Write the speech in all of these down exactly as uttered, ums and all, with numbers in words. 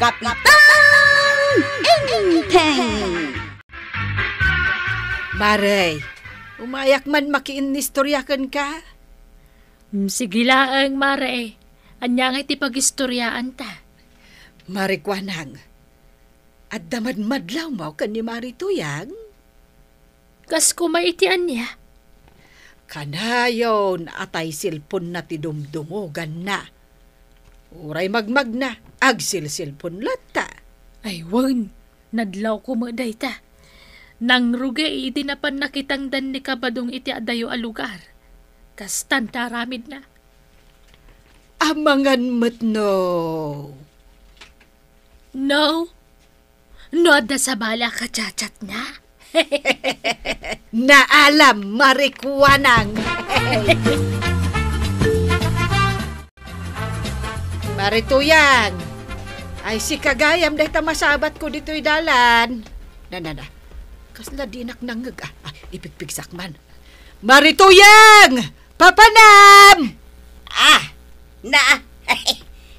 Kapitan Enteng! Mare, umayak man makiinnistorya kenka? Mm, sige laeng, Mare. Ania ngay ti pagistoriaanta? Mare Kuanang, adda madmadlawmo ken ni Mare Tuyang? Kas koma iti ania? Kanayon a tay cellphone-na ti dumdumuganna. Uray magmagna, agsilsilpon latta. Ay, wen, nadlawko met dayta. Nangrugi idi napan nakitangdan ni Kabadong iti adayo a lugar. Kastan ti aramidna. Amangan met no. No? No adda sabali a kachatchatna? Naalam, Mare Kuanang. Mare Tuyang, ay sika gayam dayta masabatko ditoy dalan. Na, na, na. Kasla dinak nangngeg, ah, ah, ipigpigsak man. Mare Tuyang! Papanam! Ah, na,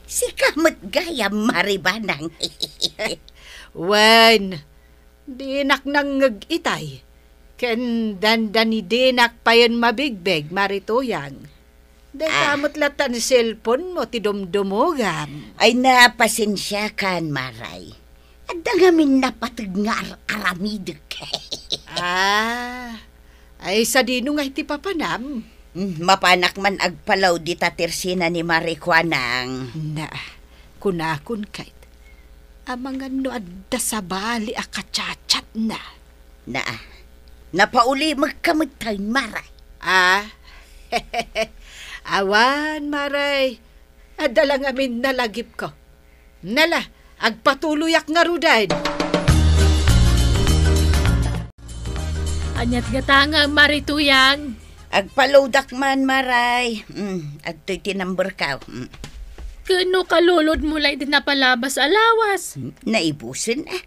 sika met gayam, Mare Banang. Wen, dinak nangngeg itay. Ken dandani dinak payen mabigbeg, Mare Tuyang. Dayta Ah. met latta ni cellphone-mo ti dumdumugam. Ay, napasensiakan, Maray. Adda ngamin napateg nga ar-aramidek. Ah, ay sadino nga iti papanam? Hmm, mapanak man agpalaw dita tersena ni Mare Kuanang. Na, kunakon ket, amangan no adda sabali a kachatchatna. Na, napaulimekka met tayon, Maray. Ah, awan, Maray. Adda la ngamin nalagipko. Nala, agpatuloyak ngaruden. Aniat nga tanga, Mare Tuyang? Agpalawdak man, Maray. Mm, adtoy ti number-ko. Mm. Ken no kalulodmo la idi napalabas a lawas? Mm, naibusen, ah.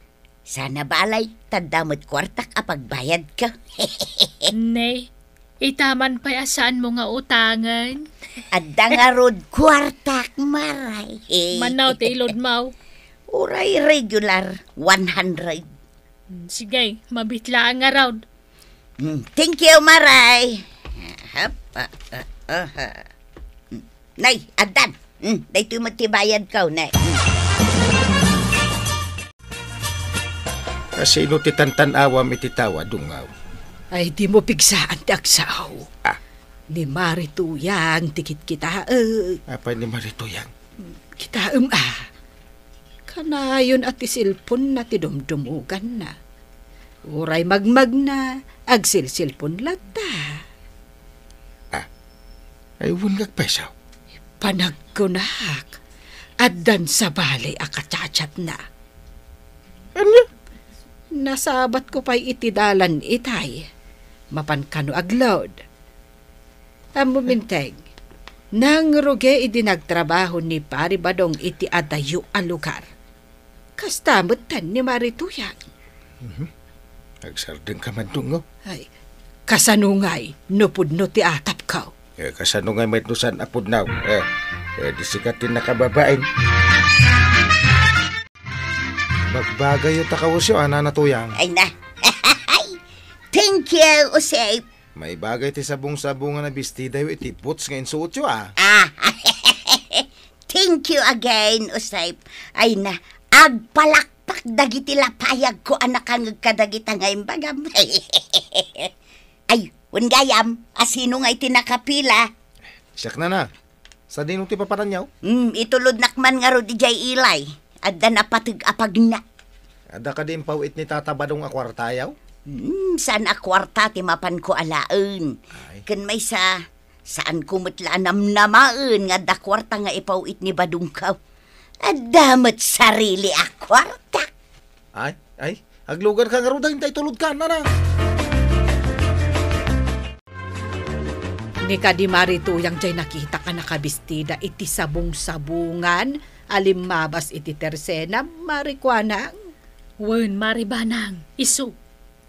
Sana balay, tadda met kuartak a pagbayadko. Ne, ita man pay a saanmo nga utangen? Adda ngarud kuartak, Maray. Manaw ti iludmo? Uray regular, one hundred. Hmm, sige, mabitlaan ngarud. Hmm, thank you, Maray. Hap, ah, ah, ah, ah. Hmm, nay, addan. Hmm, daytoy met ti bayadko, nay. Hmm. Kasino ti tantan-awam iti tao a dungaw? Ay, dimo pigsaan ti agsao. Ah. Ni Mare Tuyang ti kitkitaek. Apay ni Mare Tuyang? Kitaem, ah. Kanayon a ti cellphone-na ti dumdumuganna. Uray magmagna, agsilsilpon latta. Ah. Ay, wen nga agpayso. Panagkunak, addan sabali a kachatchatna. Ania? Nasabatko pay iti dalan itay. Mapan kano aglaud. Ammom integ, nangrugi idi nagtrabaho ni Pari Badong iti adayo a lugar. Kasta metten ni Mare Tuyang. Mhm. Agsardengka man, Dungo. Ay, kasano ngay no pudno ti atapko? Eh, kasano ngay met no saan a pudno? Eh, eh, di sika ti nakababain. Magbagayyo ta kawesyo, a, Nana Tuyang. Ay na. Thank you, Usep. Maibagay ti sabong-sabongan a bestidayo iti boots nga insuotyo, a. Ah. Thank you again, Usep. Ay na, agpalakpak dagiti lapayagko a nakangeg kadagita nga imbagam. Ay, wen gayam, a sino nga iti nakapila? Siak, Nana. Sadino ti papananyaw? Hmm, itulodnak man ngarud idiay ilay. Adda napateg a pagna. Adda kadi impaw-it ni Tata Badong a kuartayaw? Hmm, saan a kuarta ti mapanko alaen. Ay. Ken maysa, saanko met la a namnamaen nga adda kuarta nga ipaw-it ni Badongko. Adda met sarili a kuarta. Ay, ay, aglugarka ngarud dayta itulodka, Nana. Ni kadi Mare Tuyang jay nakitak a nakabistida iti sabong-sabongan a limmabas iti tersena, Mare Kuanang? Wen, Mare Banang, isu.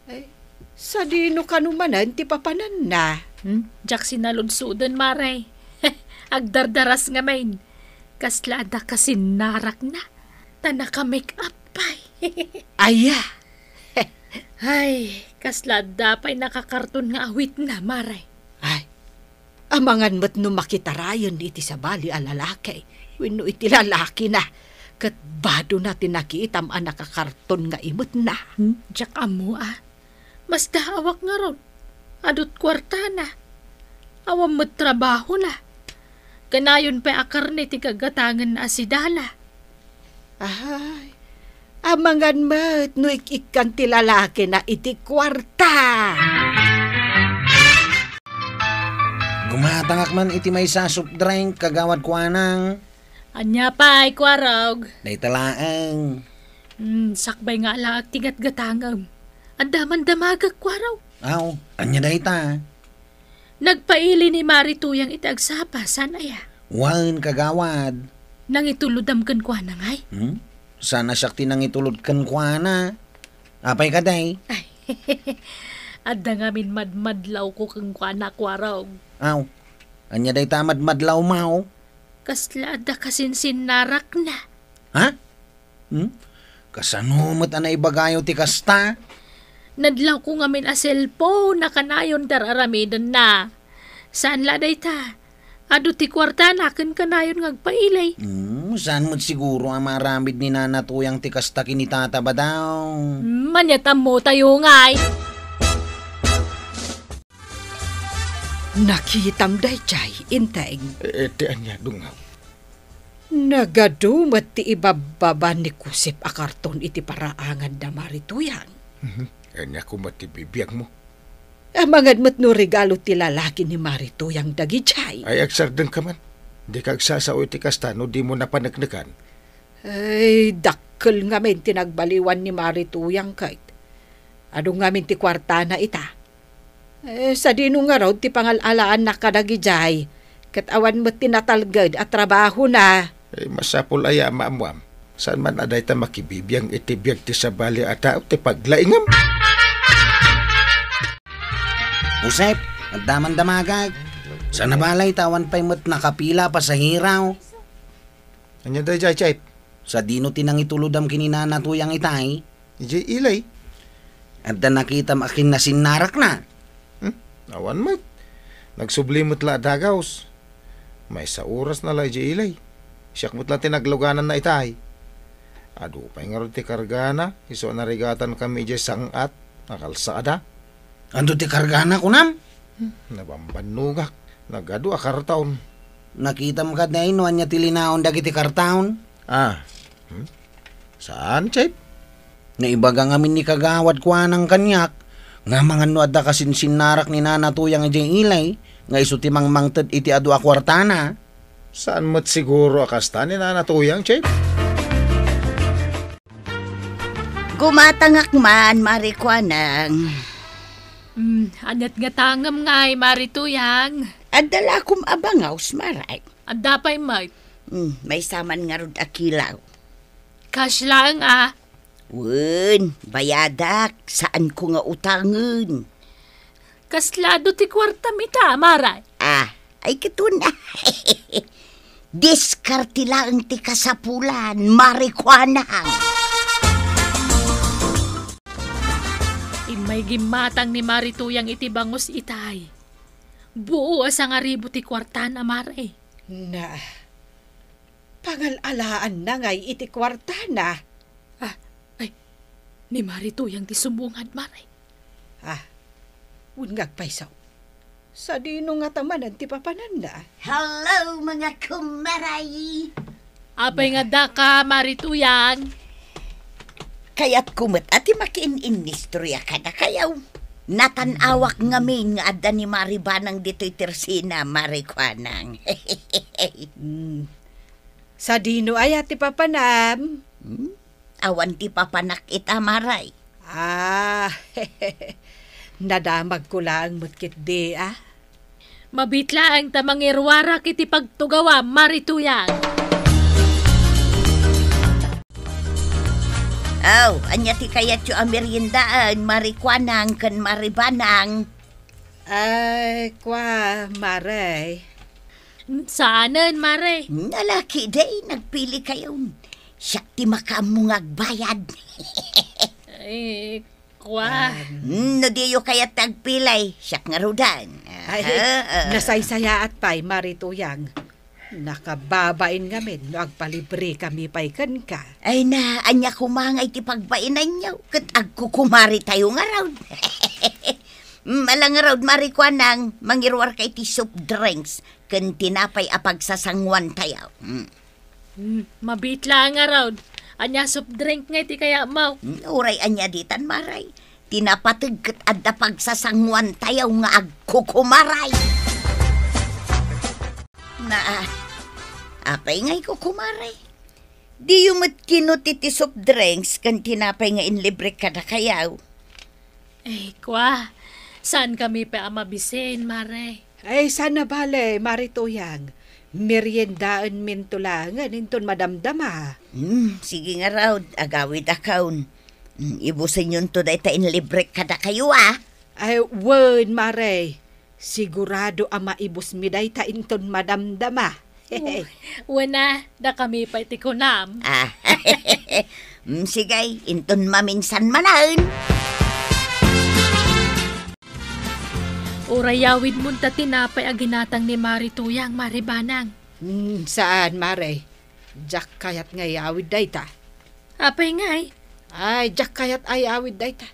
Ay, sadino kano manen ti papananna? Hmm? Diak sinaludsuden, Mare. Agdardaras ngamin. Kasla adda kasinnarakna. Ta naka-make up pay. Aya! Ay, kasla adda pay nakakarton nga awitna, Mare. Ay, amangan met no makitarayen iti sabali a lalaki wenno iti lalakina, ket badona ti nakitam a nakakarton nga imetna. Hmm? Diak ammo a. Masdaawak ngarud. Adu't kuartana. Awan met trabahona. Kanayon pay a karne ti gagatangenna a sidala. Ay, amangan met no ik-ikkan ti lalakina iti kuarta. Gumatangak man iti maysa a soft drink, Kagawad Kuanang. Ania pay, Kuarog? Dayta laeng. Hmm, sakbay nga alaak ti gatgatangem. Adda man damagek, Kuarog. Aw, ania dayta? Nagpaili ni Mari Tuyang iti agsapa, saan aya? Wen, Kagawad. Nangitulodam kenkuana ngay? Hmm? Saan a siak ti nangitulod kenkuana? Apay kadi? Ay, adda ngamin madmadlawko kenkuana, Kuarog. Aw, ania dayta a madmadlawmo? Kasla adda kasinsinnarakna. Ha? Hmm? Kasano met a naibagayo ti kasta? Nadlawko ngamin a cellphone a kanayon ti ar-aramidenna. Saan la dayta? Adu ti kuartana ken kanayon nga agpaili. Hmm, saan met siguro a maaramid ni Nana Tuyang ti kasta ken ni Tata Badaw? Hmm, ania ti ammotayo ngay? Nakitam daydiay, Enteng. Eh, ti ania, Dungaw? Nagadu met ti ibabbaba ni Kusip a karton iti paraangan da Mari Tuyang. Mhm. Ania koma ti bibiagmo? Amangan met no regalo ti lalaki ni Mari Tuyang dagidiay. Ay, agsardengka man. Dika agsasao iti kasta no dimo napaneknekan. Ay, dakkel ngamin ti nagbaliwan ni Mari Tuyang ket. Adu ngamin ti kuartana ita. Eh, sadino ngarud ti pangal-alaanna kadagidiay, ket awan met ti natalged a trabahona. Eh, masapul aya a maammuam? Saan man a dayta makibibiang iti biag ti sabali a tao ti paglaingem? Josep, adda man damagek. Saan a balay ta awan pay met nakapila a pasahero. Ania daydiay, Chief? Sadino ti nangitulodam ken ni Nana Tuyang itay? Idiay ilay. Adda nakitam a kinnasinnarakna? Hmm? Awan met. Nagsubli met la a dagaws. Maysa orasna la idiay ilay. Siak met la ti naglugananna itay. Adu pay ngarud ti kargana, isu a narigatankami idiay sang-at a kalsada. Adu ti kargana, kunam? Hmm, nabambannogak. Nagadu a kartaon. Nakitam kadi no ania ti linaon dagiti kartaon? Ah. Hmm? Saan, Chief? Naibaga ngamin ni Kagawad Kuanang kaniak, nga amangan no adda kasinsinnarak ni Nana Tuyang idiay ilay, nga isu ti mangmangted iti adu a kuartana. Saan met siguro a kasta ni Nana Tuyang, Chief? Gumatangak man, Mari Kuanang. Hmm, ania't gatangem ngay, Mari Tuyang? Adda la akum a bangaws, Mari. Adda pay met. Hmm, maysa man ngarud a kilaw. Cash laeng a. Wen, bayadak, saanko nga utangen. Kasla adu ti kuartam ita, Mari? Ah, ay katon. Diskarte laeng ti kasapulan, Mari Kuanang. Immay gimmatang ni Mari Tuyang iti bangus itay. Buo a sangaribu ti kuartana, Mari. Na, pangal-alaanna ngay iti kuartana. Ah, ay, ni Mari Tuyang ti sumungad, Mari. Ah, wen nga agpayso. Sadino ngata manen ti papananna? Hello, mga kumaray! Apay nga daka, Mari Tuyang? Kayatko met a ti makiin-innistorya kadakayo. Natan-awak ngamin nga adda ni Mari Banang ditoy tersina, Mari Kuanang. Hmm. Sadino aya ti papanam? Hmm? Awan ti papanak ita, Mari. Ah, nadamagko laeng met ketdi, a. Mabiit laeng ta mangiruarak iti pagtugawam, Mari Tuyang. Aw, ania ti kayatyo a meriendaen, Mari Kuanang ken Mari Banang? Ay, kua, Mari. Saanen, Mari. Nalaki, day, nagpili kayon. Siak ti makaammo nga agbayad. Ay, kwa. Ah. Hmm, no diyo kayat ti agpilay, siak ngaruden. Ay, aha, ah. Nasaysayaat pay, Mari Tuyang. Nakababain ngamin no agpalibrekami pay kenka. Ay na, ania koma ngay ti pagbainanyo, ket agkukumaritayo ngarud. Hmm, ala ngarud, Mari Kuanang, mangiruarka iti soft drinks ken tinapay a pagsasanguantayo. Hmm. Hmm, mabiit laeng ngarud. Ania soft drink ngay ti kayatmo? Hmm, uray ania ditan, Mari. Ti napateg ket adda pagsasanguantayo nga agkukumaray. Na, apay ngay kukumaray? Diyo met kinut iti soft drinks ken tinapay nga inlibrek kadakayo? Ay, kwa, saankami pay a mabisin, Mari. Ay, saan a bale, Mari Tuyang. Meriendaenminto laengen inton madamdama. Hmm, sige ngarud, agawidakon. Hmm, ibusenyonto dayta inlibrek kadakayo, a. Ay, wen, Mari. Sigurado a maibusmi dayta inton madamdama. Oh, wen a, dakami pay ti kunam. Ah. Mm, sige, inton maminsan manen. Uray yawidmon ta tinapay a ginatang ni Mari Tuyang, Mari Banang. Hmm, saan, Mari? Diak kayat nga iyawid dayta. Apay ngay? Ay, diak kayat a iyawid dayta.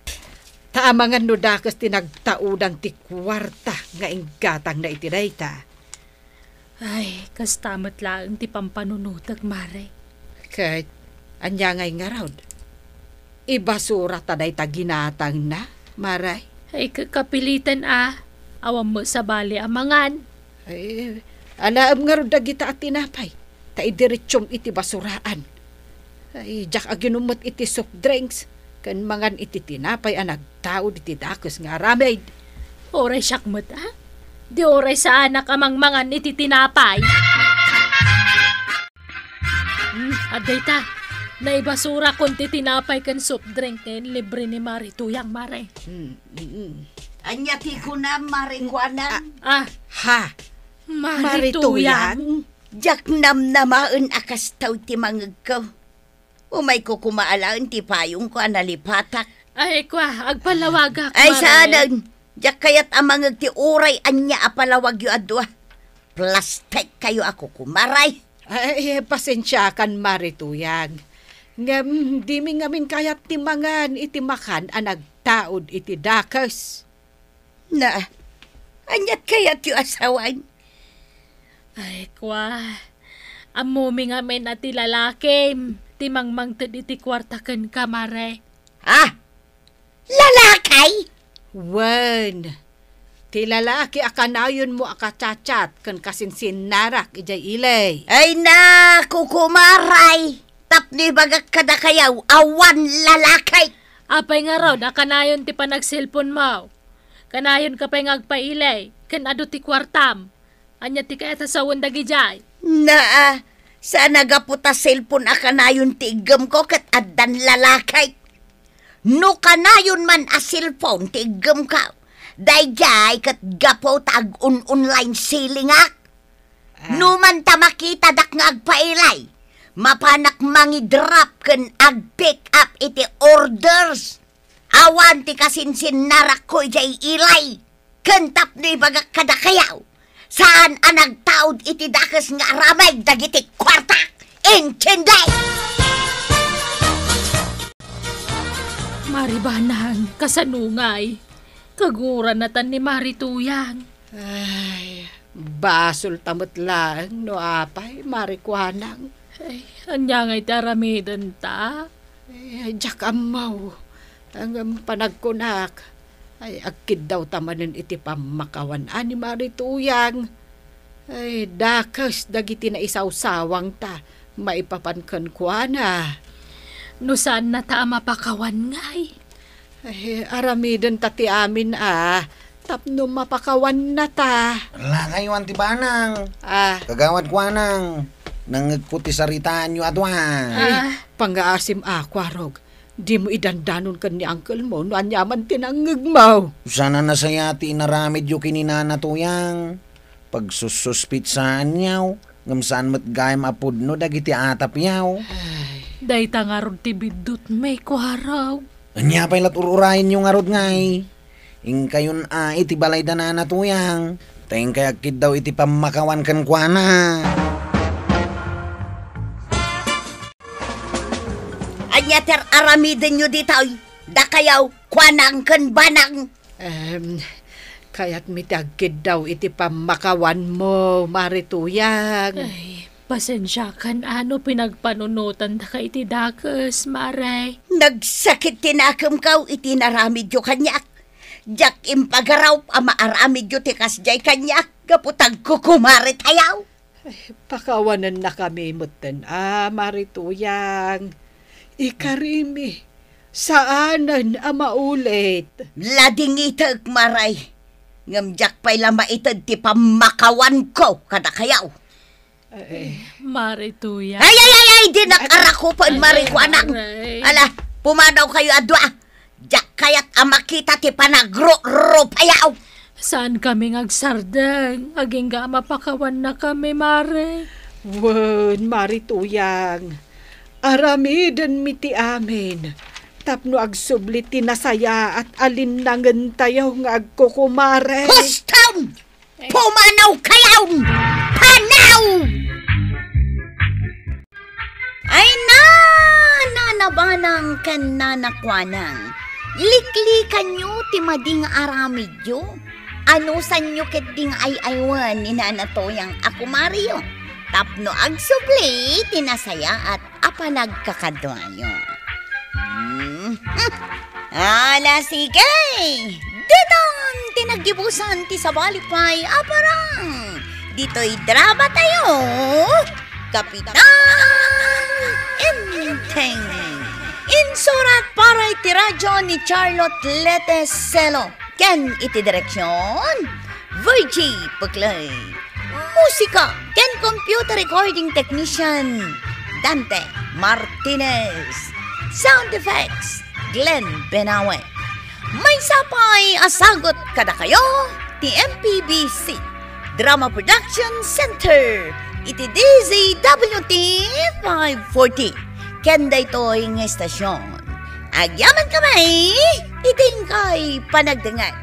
Ta amangan no dakes ti nagtaudan ti kuarta nga inggatangna iti dayta. Ay, kasta met laeng ti pampanunotek, Mari. Ket ania ngay ngarud? Ibasura ta dayta ginatangna, Mari? Ay, ka-, kapilitan a. Awan met sabali a mangan. Ay, alaem ngarud dagita a tinapay, ta idiretsum iti basuraan. Ay, diak aginum met iti soft drinks, ken mangan iti tinapay a nagtaud iti dakes nga aramid. Uray siak met, a? Di uray saanak a mangmangan iti tinapay. Hmm, adda ita. Naibasurakon ti tinapay ken soft drink nga inlibre ni Mari Tuyang, Mari. Hmm, mm, mm. Ania ti kunam, Mari Kuanang? Ah. Ha? Mari Mari Tuyang? Tuyang? Diak namnamaen a kasta ti mangegko. Umayko koma alaen ti payongko a nalipatak. Ay, kwa, agpalawagak, Mari. Ay, saanen. Diak kayat a mangeg ti uray ania a palawagyo a dua. Plastik kayo a kukumaray. Ay, pasensiakan, Mari Tuyang. Ngem, dimi ngamin kayat ti mangan iti makan a nagtaud iti dakes. Na, aniat kayatyo a sawen? Ay, kwa. Ammomi ngamin a ti lalakim ti mangmangted iti kuarta kenka, Mari. Ha? Lalaki? Wen, ti lalaki a kanayonmo a kachatchat ken kasinsinnarak idiay ili. Ay na, kukumaray! Tapno ibagak kadakayo, awan lalaki! Apay ngarud a kanayon ti panagselponmo? Kanayonka pay nga agpaili, ken adu ti kuartam. Ania ti kayat a sawen dagidiay? Naa, saan a gapu ta cellphone a kanayon ti iggemko ket addan lalaki. No kanayon man a cellphone ti iggemko, daydiay ket gapu ta agun-online selling-ak. Ah. No man ta makitadak nga agpailay, mapanak mangi-drop ken ag-pick up iti orders. Awan ti kasinsinnarakko idiay ili. Ken tapno ibagak kadakayo, saan a nagtaud iti dakes nga aramid dagiti kuarta. Intindi? Mari Banang, kasano ngay? Kaguranatan ni Mari Tuyang. Ay, basolta met laeng no apay, Mari Kuanang. Ay, ania ngay ti aramidenta? Eh, diak ammo. Ngem panagkunak, ay, agkiddawta manen iti pammakawan-an ni Mari Tuyang. Ay, dakes dagiti naisawsawangta maipapan kenkuana. No saannata a mapakawan ngay? Eh, aramidenta ti amin a tapno mapakawannata. Lakayo, Anti Banang. Ah. Kagawad Kuanang, nangngegko ti saritaanyo a dua. Ay, ah, pangngaasim a, Kuarog. Dimo idandanon ken ni uncle mo no ania man ti nangngegmo. Saan a nasayaat ti inaramidyo ken ni Nana Tuyang. Pagsussuspitsaanyo, ngem saan met gayam a pudno dagiti atapyo. Ay. Dayta ngarud ti biddutmi, kuarog. Ania pay lat ur-urayenyo ngarud ngay? Inkayon a iti balay da Nana Tuyang. Ta inkay agkiddaw iti pammakawan kenkuana. Ania ti ar-aramidenyo ditoy? Dakayaw, kuanang ken banang. Em, kayatmi ti agkiddaw iti pammakawanmo, Mari Tuyang. Ay, pasensiakan a no pinagpanunotandaka iti dakes, Mare. Nagsakit ti nakemko iti naramidyo kaniak. Diak impagarup a maaramidyo ti kasdiay kaniak gapu ta agkukumaretayo. Ay, pakawanennakami metten a, Mari Tuyang. Ikarimi, saanen a maulit. Ladingitek, Mare. Ngem diak pay la maited ti pammakawanko kadakayo. Eh. Mari Tuyang. Ay, ay, ay, ay, dinak arakupen, Mari, kuanak. Aray. Ala, pumanawkayo a dua. Diak kayat a makita ti panagrurupayaw. Saankami nga agsardeng, agingga a mapakawannakami, Mare. Wen, Mari Tuyang, aramidenmi ti amin tapno agsubli ti nasayaat a linnangentayo nga agkukumare. Huston! Pumanawkayo! Panaw! Ay, na, Nana Banang ken Nana Kuanang, liklikanyo ti madi nga aramidyo. Anusanyo ketdi nga ay-aywen ni Nana Tuyang a kumareyo tapno agsubli ti nasayaat a panagkakaduayo. Hmm. Ala, sige! Ditan ti naggibusan ti sabali pay a parang. Ditoy dramatayo, Kapitan Enteng. Insurat para iti radyo ni Charlotte Lete Celo. Ken iti direksion, Virgie Puclay. Musika ken computer recording technician, Dante Martinez. Sound effects, Glenn Benawe. Maysa pay a sagut kadakayo ti M P B C Drama Production Center iti D Z W T five forty. Ken daytoy nga estasion, agyamankami iti inkay panagdengngeg.